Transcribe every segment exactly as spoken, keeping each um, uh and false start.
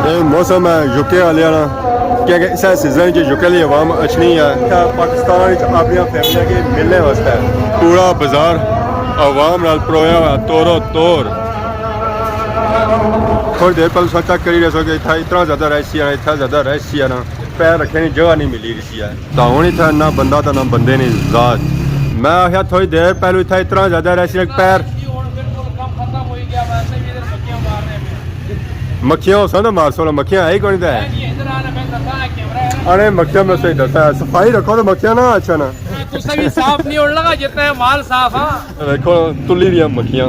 اے موسم ہے یو کے والے نا، کیونکہ اس سیزن وچ یو کے والی عوام اچھنی ہے۔ پاکستان وچ اپنی فیملی کے ملنے واسطے پورا بازار عوام نال پرویا ہوا، تورو تور۔ تھوڑی دیر پہلے تساں چیک کری رہے سو کہ اتھا اتنا زیادہ رش سی نا، اتنا زیادہ رش سی نا، پیر رکھنے کی جگہ نہیں ملی رہی سی ہے۔ تو ہن اتھا نہ بندہ تو نہ بندے نی ذات۔ میں آخیا تھوڑی دیر پہلو اتھا اتنا زیادہ رش سی نا، پیر مکھیاں ہو سن مار سو، مکھیاں ہے ہی کونی تے۔ انے مکھیاں میں صحیح دسا ہے، صفائی رکھو تو مکھیاں نہ اچھا نا۔ تساں بھی صاف نہیں ہونے لگا جتنا ہے مال صاف ہاں۔ دیکھو تلی دیاں مکھیاں۔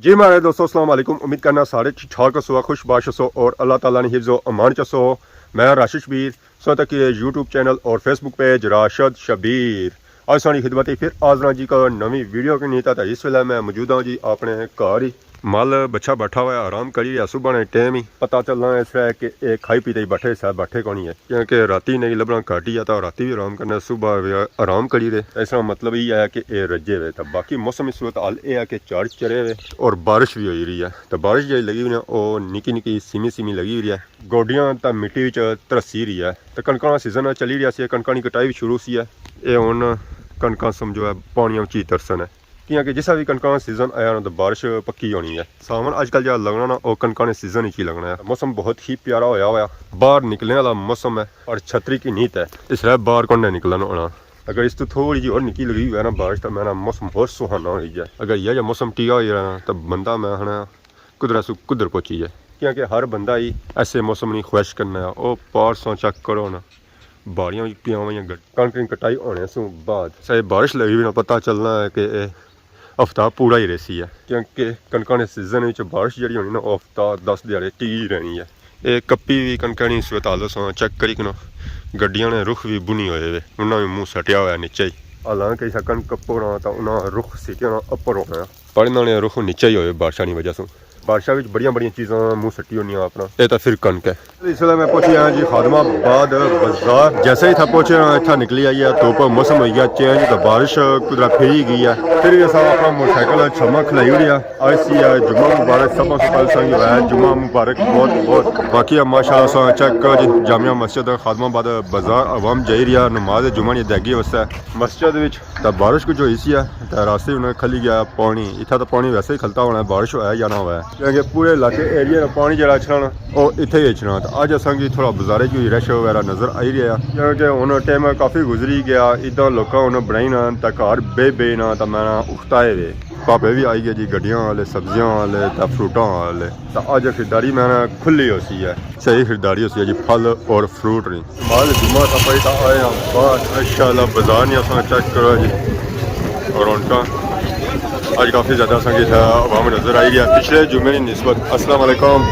جی مہاڑے دوستو، السلام علیکم۔ امید کرنا سارے ٹھیک ٹھاک ہسو، خوش باش ہسو اور اللہ تعالیٰ نے حفظ و امان چ ہسو۔ میں راشد شبیر، سو تک یہ یوٹیوب چینل اور فیس بک پیج راشد شبیر۔ آج سانی خدمت پھر حاضر ہاں جی کو نوی ویڈیو کے نیتا تھا۔ اس ویلے میں موجود ہاں جی اپنے گھر ہی۔ مال بچھا بیٹھا ہوا ہے، آرام کری رہیا۔ صبح نے ٹائم ہی پتہ چلنا اس طرح کہ ایک کھائی پیتے ہی بیٹھے سا، بیٹھے کونی ہے، کیونکہ راتی نہیں لبنا گھٹ ہی ہے، تو راتی بھی آرام کرنا، صبح بھی آرام کری رہے۔ اس طرح مطلب یہ ہے کہ اے رجے ہوئے۔ تو باقی موسم اس صورت حال یہ ہے کہ چار چرے ہوئے اور بارش بھی ہوئی رہی ہے۔ تو بارش جی لگی ہوئی نا، وہ نکی نکی سیمی سیمی لگی ہوئی ہے، گوڈیاں تا مٹی وچ ترسی رہی ہے۔ تو کنکاں نا سیزن چلی رہیا سی، کنکاں نی کٹائی بھی شروع سی ہے۔ اے ہن کنکاں سمجھو ہے پانیاں وچ ہی ترسن ہے، کیونکہ جسا بھی کنکاں نا سیزن آیا نا تو بارش پکی ہونی ہے۔ ساون اج کل جا لگنا نا، او کنکاں نے سیزن وچ ہی لگنا ہے۔ موسم بہت ہی پیارا ہویا ہوا، باہر نکلنے والا موسم ہے اور چھتری کی نیت ہے، اس طرح باہر کون نہیں نکلنا ہونا۔ اگر اس تو تھوڑی جی اور نکی لگی ہوئی ہے نا بارش، تو میں نا موسم اور سہانا ہوئی جائے۔ اگر یہ جا موسم ٹیا ہوئی رہنا تو بندہ میں ہنا کدھر سو کدھر پہنچی جائے، کیونکہ ہر بندہ ہی ایسے موسم نی خواہش کرنا ہے۔ او پار سو چیک کرو نا، باڑیاں وچ پیاں ہوئیاں گڈ-، کنک نی کٹائی ہونے سوں بعد سے بارش لگی بھی نہ پتہ چلنا ہے کہ اے ہفتہ پورا ہی رہسی ہے، کیونکہ کنکاں نے سیزن وچ بارش جڑی ہونی نا، او ہفتہ دس دیہاڑے ٹکی رہنی ہے۔ اے کپی وی کنکاں نی صورت حال تساں چیک کری کنو، گڈیاں نے رخ وی بنی ہوئے وے، انہاں وی منہ سٹیا ہویا نیچے ہی۔ حالانکہ اسا کنک کپو نا تاں انہاں رخ سٹیا نا اپر ہونا ہے، پر انہاں نے رخ نیچے ہی ہوئے بارشاں نی وجہ سوں۔ بارشاں وچ بڑیاں بڑیاں چیزاں منہ سٹی ہونیاں اپنا۔ اے تاں پھر کنک ہے۔ اس ویلے میں پہنچی آیا جی خادم آباد بازار۔ جیسے ہی اتھا پہنچے ہاں، اتھا نکلی آئی ہے دھوپ، موسم ہوئی گیا چینج، تو بارش کدرا پھری گئی ہے۔ پھر بھی اساں اپنا موٹر سائیکل چھما کھلائی اوڑیا۔ آج سی ہے جمعہ مبارک، سب سے پہلے سنگ ہوا ہے جمعہ مبارک بہت بہت۔ باقی ہے ماشاءاللہ اساں چیک کرو جی، جامع مسجد خادم آباد بازار، عوام جائی رہی ہے، نماز جمعہ نی ادائیگی واسطے۔ مسجد وچ تے بارش کچھ ہوئی سی ہے، تے راستے انہاں کھلی گیا پانی۔ اتھا تے پانی ویسے ہی کھلتا ہونا ہے، بارش ہویا یا نہ ہویا ہے، کیونکہ پورے علاقے ایریا نا پانی جڑا اچھنا نا، او اتھے ہی اچھنا۔ تے اج اساں کی تھوڑا بازارے کی رش وغیرہ نظر آئی رہیا ہے، کیونکہ ہن ٹائم کافی گزری گیا، ادھر لوکاں ہن بنائی نا تے گھر بے بے نا تے میں نا اختائے وے۔ پاپے بھی آئی گئے جی، گڈیاں والے، سبزیاں والے تے فروٹاں والے۔ تے اج خریداری میں نا کھلی ہوسی ہے، صحیح خریداری ہوسی ہے جی، پھل اور فروٹ نی۔ نماز جمعہ تاں پڑھی تاں آئے ہاں باہر، ماشاءاللہ بازار نی اساں چیک کرو جی، رونقاں اج کافی زیادہ اساں کی اتھا عوام نظر آئی رہی ہے پچھلے جمعے نی نسبت۔ السلام علیکم۔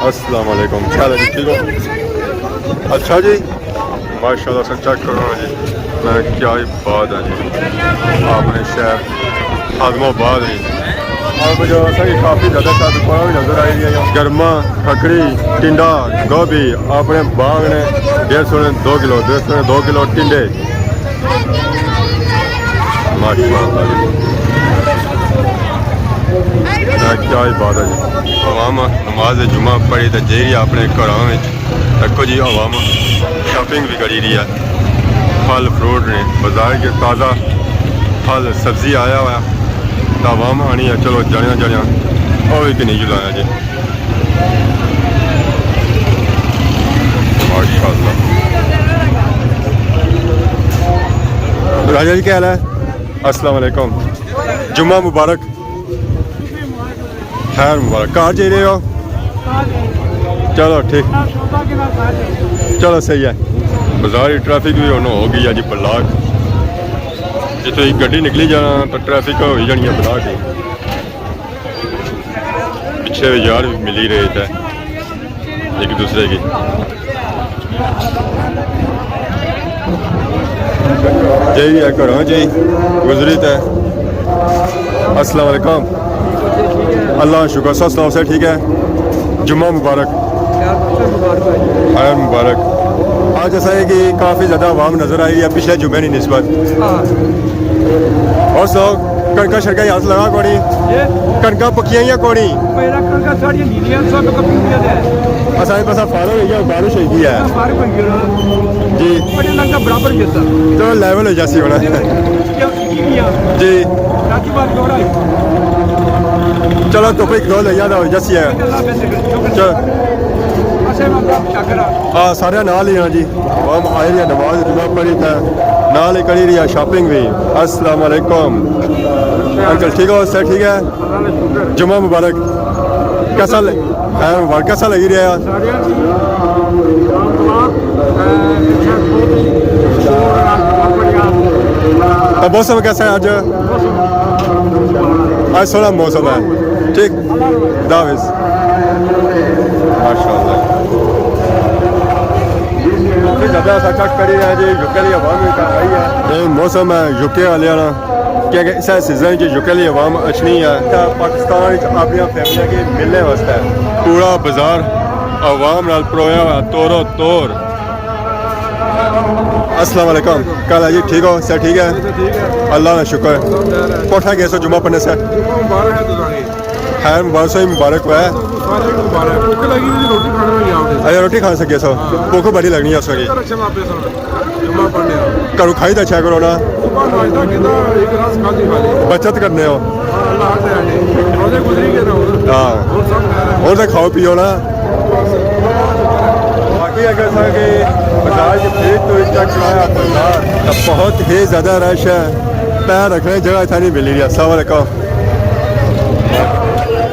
السلام علیکم، کیا حال ہے جی؟ ٹھیک ہو؟ اچھا جی، ماشاءاللہ اساں چیک کرو جی، میں کیا ہی بات ہے جی، اپنے شہر خادم آباد ہے۔ اور مجھے ایسا کہ کافی زیادہ شاید پڑا بھی نظر آئی رہی ہے۔ گرما، کھکھڑی، ٹنڈا، گوبھی، اپنے باغ نے ڈیڑھ سو نے دو کلو، ڈیڑھ سو نے دو کلو ٹنڈے۔ ماشاءاللہ۔ کیا ہی بات ہے جی۔ عوام نماز جمعہ پڑھی تے جائی رہی ہے اپنے گھراں وچ۔ دیکھو جی، عوام شاپنگ بھی کری رہی ہے، پھل فروٹ نے، بازار کے تازہ پھل سبزی آیا ہوا ہے، تو عوام آنی ہے۔ چلو جڑیاں جڑیاں، او بھی کنی جلایا جی، ماشاءاللہ۔ راجہ جی، کیا حال ہے؟ السلام علیکم، جمعہ مبارک۔ خیر مبارک، گھر جائی رہے ہو؟ چلو ٹھیک، چلو صحیح ہے۔ بازار ٹریفک بھی ہن ہو گئی ہے جی بلاک، جتھے ایک گڈی نکلی جانا تو ٹریفک ہوئی جانی ہے بلاک ہی۔ پچھے بھی یار ملی رہے تھے ایک دوسرے کی۔ جی ہے گھروں جی، گزری تے۔ السلام علیکم۔ اللہ شکر، سب سناؤ، سب ٹھیک ہے؟ جمعہ مبارک۔ خیر مبارک۔ آج ایسا ہے کہ کافی زیادہ عوام نظر آئی ہے پچھلے جمعے نی نسبت۔ اور سناؤ؟ کڑکا شڑکا ہی ہاتھ لگا کوڑی؟ کنکا پکیاں یا کوڑی؟ میرا کنکا ساڑیاں گیلیاں، سب کپی ہوئی ہے۔ اساں پاسا فارغ ہوئی گیا، بارش ہوئی گئی ہے۔ فارغ ہوئی گیا۔ جی۔ بڑے لگا برابر جیسا۔ چلو، لیول ہو جاسی ہونا۔ جی۔ راتی بار دوڑا ہے۔ چلو، تو پہ ایک دو لے یاد ہو جاسی ہے۔ چلو۔ اسے میں چکر آ۔ ہاں، سارے نال ہی ہاں جی۔ عوام آئی رہی ہے، نماز جمعہ پڑھی تے نال ہی کری رہی ہے شاپنگ بھی۔ السلام علیکم۔ انکل ٹھیک ہو؟ سر ٹھیک ہے؟ جمعہ مبارک۔ کیسا ل-، خیر مبارک، کیسا لگی رہا؟ تو موسم کیسا ہے اج؟ اج سوہنا موسم ہے۔ ٹھیک، خدا حافظ۔ ماشاءاللہ۔ زیادہ ایسا چیک کری رہا جی، یو کے والی عوام بھی آئی ہے۔ یہ موسم ہے یو کے والے والا، کیونکہ اس سیزن چ یو کے والی عوام اچھنی ہے۔ پاکستان وچ اپنی فیملی کے ملنے واسطے پورا بازار عوام نال پرویا ہوا، تورو تور۔ السلام علیکم، کیا حال ہے جی؟ ٹھیک ہو؟ سر ٹھیک ہے؟ اللہ کا شکر۔ کوٹھا گئے سو جمعہ پڑھنے سے؟ خیر مبارک، سوئی مبارک ہوا ہے۔ سارے کو مبارک۔ بھوک لگی ہوئی، روٹی کھانے میں نہیں آؤ۔ اچھا، روٹی کھان سے گئے سو؟ بھوک بڑی لگنی ہے اس وقت۔ گھروں کھائی تے اچھا کرو نا۔ بچت کرنے ہو۔ ہاں۔ اور تو کھاؤ پیو نا۔ باقی اگر اساں کے بازار کی بھیڑ تو اس چیک کرایا بازار، تو بہت ہی زیادہ رش ہے۔ پیر رکھنے جگہ اتھا نہیں ملی رہی۔ السلام علیکم۔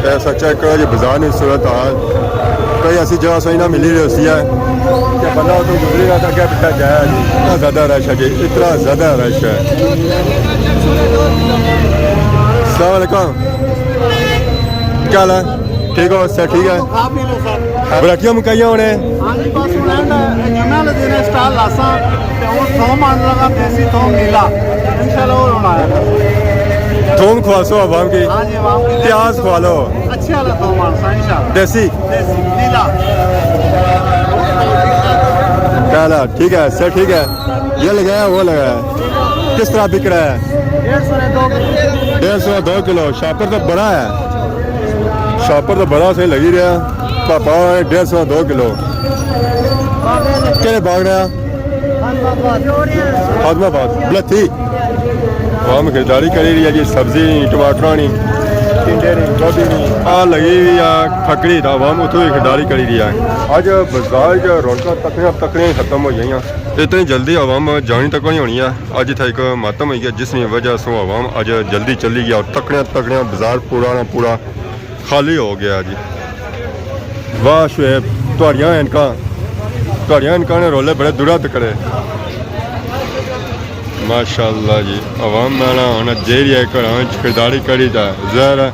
ایسا چیک کرو جی بازار نی صورت حال۔ کوئی ایسی جگہ سوئی نہ ملی رہی ہوسی ہے کہ بندہ اتھوں گزری گیا تو اگے پچھے جایا جی۔ اتنا زیادہ رش ہے جی، اتنا زیادہ رش ہے۔ السلام علیکم۔ کیا حال ہے؟ ٹھیک ہو؟ سر ٹھیک ہے؟ کھا پی لو سر۔ ورائٹیاں مکائیاں ہونے؟ ہاں جی، بس ہن اینڈ ہے، جمعہ والے دن سٹال لاساں، تے ہن تھوم آن لگا، دیسی تھوم نیلا۔ انشاءاللہ وہ ہونا ہے۔ تھوم کھواسو عوام کی۔ ہاں جی، عوام کی۔ پیاز کھوا لو۔ اچھے والا تھوم آنسا، انشاءاللہ۔ دیسی؟ دیسی، نیلا۔ کیا حال ہے؟ ٹھیک ہے، سر ٹھیک ہے۔ یہ لگایا، وہ لگایا۔ کس طرح بک رہا ہے؟ ڈیڑھ سو نے دو کلو۔ ڈیڑھ سو دو کلو، شاپر تو بڑا ہے۔ شاپر تو بڑا صحیح لگی رہا۔ پاپا، ڈیڑھ سو دو کلو۔ کہڑے باغ رہا؟ خادم آباد۔ بلتھی۔ عوام خریداری کری رہی ہے جی، سبزی نی، ٹماٹر نی، ٹنڈے نی، گوبھی نی۔ آ لگی ہوئی آ کھکڑی، تا عوام اتھوں ہی خریداری کری رہی ہے۔ اج بازار چ رونقاں تکڑیاں تکڑیاں ہی ختم ہوئی گئیاں۔ اتنی جلدی عوام جانی تک نہیں ہونی ہے۔ اج اتھا ایک ماتم ہوئی گیا، جس نی وجہ سوں عوام اج جلدی چلی گیا اور تکڑیاں تکڑیاں بازار پورا نا پورا خالی ہو گیا جی۔ واہ شعیب، تہاڑیاں اینکاں، تہاڑیاں اینکاں نے رولے بڑے دورا تکڑے۔ ماشاءاللہ جی، عوام نانا ہونا جیری ہے، گھراں وچ خریداری کری تے ظاہر ہے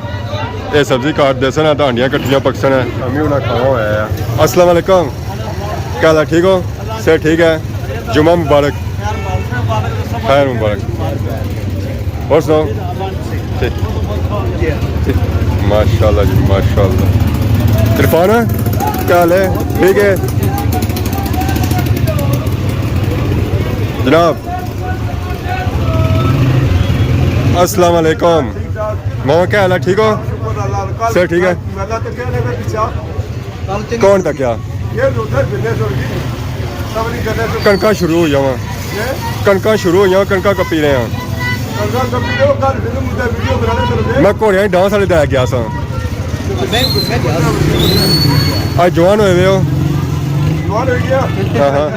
اے سبزی کاٹ دے سن تے ہانڈیاں کٹھیاں پکسن ہے۔ امی انہاں کھانا ہویا ہے۔ السلام علیکم، کیا حال ہے؟ ٹھیک ہو؟ صحت ٹھیک ہے؟ جمعہ مبارک۔ خیر مبارک۔ اور سناؤ؟ ٹھیک۔ ٹھیک۔ ماشاءاللہ جی، ماشاءاللہ۔ عرفان، کیا حال ہے؟ ٹھیک ہے؟ جناب، السلام علیکم۔ ماما، کیا حال ہے؟ ٹھیک ہو؟ سر، ٹھیک ہے؟ کون تکیا؟ کنکاں شروع ہوئی جاواں۔ کنکاں شروع ہوئی جاواں، کنکاں کپی رہے ہیں۔ میں گھوڑیاں ڈانس والے دے گیا سا۔ اج جوان ہوئے ہوئے ہو۔ ہاں، ہاں۔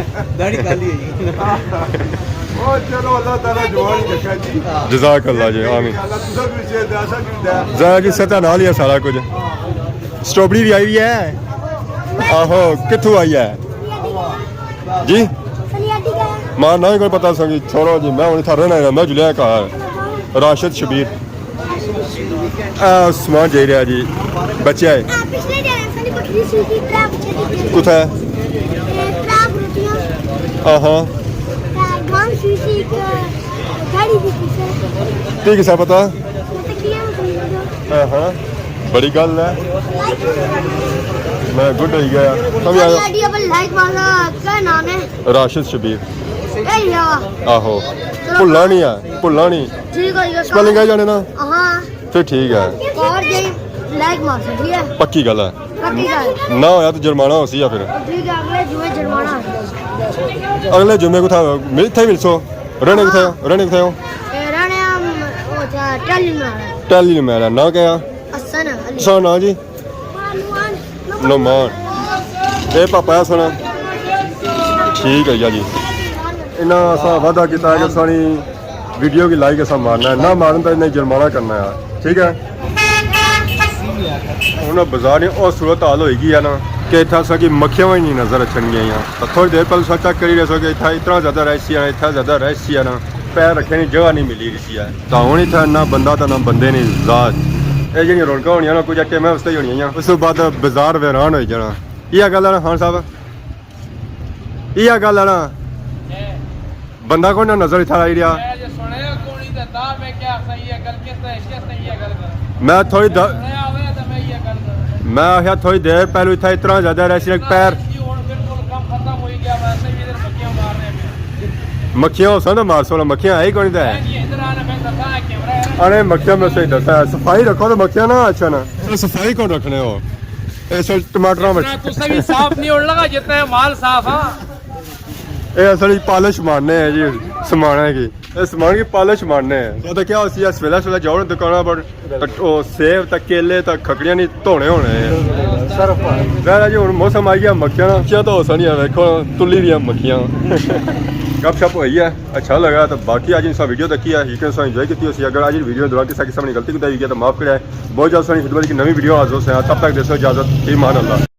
جزاک اللہ جی، آمین۔ ظاہر جی، سطح نال ہی ہے سارا کچھ۔ سٹرابری بھی آئی ہوئی ہے؟ آہو، کتھوں آئی ہے؟ جی؟ ماں ناں ہی کوئی پتہ سنگی، چھوڑو جی، میں ہن اتھا رہنا ہے، میں جلیا گھر۔ راشد شبیر۔ اے عثمان جائی رہیا جی، بچیا ہے۔ کتھا ہے؟ آہاں۔ تی کسا پتہ؟ ہاں ہاں، بڑی گل ہے۔ میں گڈ ہوئی گیا۔ کیا نام ہے؟ راشد شبیر۔ اے یار۔ آہو۔ بھلنا نہیں ہے، بھلنا نہیں۔ ٹھیک ہو گیا۔ سپیلنگ آئی جانے نا؟ ہاں۔ پھر ٹھیک ہے۔ اور جی لائک مار سکتی ہے۔ پکی گل ہے۔ پکی گل۔ نہ ہویا تو جرمانہ ہو سی یا پھر؟ ٹھیک ہے، اگلے جمعے جرمانہ۔ اگلے جمعے کو تھا، اتھے ہی ملسو۔ رہنے کتھے ہو؟ رہنے کتھے ہو؟ اے رہنے ہم، او اچھا، ٹہلی میں۔ ٹہلی میں۔ نہ کیا؟ حسن علی۔ سا نہ جی؟ نعمان۔ اے پاپا ہے سنا۔ ٹھیک ہے جی۔ انہاں اساں وعدہ کیتا ہے کہ سانی ویڈیو کی لائک اساں مارنا ہے، نہ مارن تے انہیں جرمانہ کرنا ہے، ٹھیک ہے؟ ہن بازار نی او صورت حال ہوئی گئی ہے نا کہ اتھا اساں کی مکھیاں وی نہیں نظر اچھن گئیاں۔ تے تھوڑی دیر پہلے اساں چیک کری رہے سو کہ اتھا اتنا زیادہ رش سی ہے، اتھا زیادہ رش سی ہے نا، پیر رکھنے نی جگہ نہیں ملی رہی سی ہے۔ تے ہن اتھا نہ بندہ تے نہ بندے نی ذات۔ اے جیہڑیاں رونقاں ہونیاں نا، کچھ ٹائم واسطے ہی ہونیاں۔ اس تو بعد بازار ویران ہوئی جانا۔ یہ گل ہے نا خان صاحب؟ یہ گل ہے نا؟ بندہ کوئی نہ نظر اتھا آئی رہیا۔ میں تھوڑی د-، میں آخیا تھوڑی دیر پہلو اتھا اتنا زیادہ رش سی، پیر۔ مکھیاں ہو سن تو مار سو، مکھیاں ہے ہی کوئی تے۔ انے مکھیاں میں صحیح دسا ہے، صفائی رکھو تو مکھیاں نہ اچھن۔ صفائی کون رکھنے ہو؟ اس ویلے ٹماٹراں وچ۔ تساں وی صاف نہیں ہونا لگا، جتنا مال صاف ہاں۔ اے اصل وچ پالش مارنے ہیں جی، سمانے کی۔ اے سامان کی پالش مارنے ہیں۔ پتہ کیا ہوسی، اس ویلے، اس ویلے جاؤ نا دکاناں پر، تے او سیب تے کیلے تے کھکڑیاں نہیں دھونے ہونے ہیں۔ صرف۔ ظاہر ہے جی، ہن موسم آئی گیا مکھیاں نا، مکھیاں تو ہو سنیاں، ویکھو تلی دیاں مکھیاں۔ گپ شپ ہوئی ہے، اچھا لگا، تو باقی اج انساں ویڈیو تکی ہے، یقین ساں انجوائے کیتی ہوسی۔ اگر اج ویڈیو دوران کسے قسم نی غلطی کوتاہی ہوئی ہے تو معاف کرے۔ بہت جلد سانی خدمت کی نوی ویڈیو حاضر ہوسے۔ تب تک دیسو اجازت، فی امان اللہ۔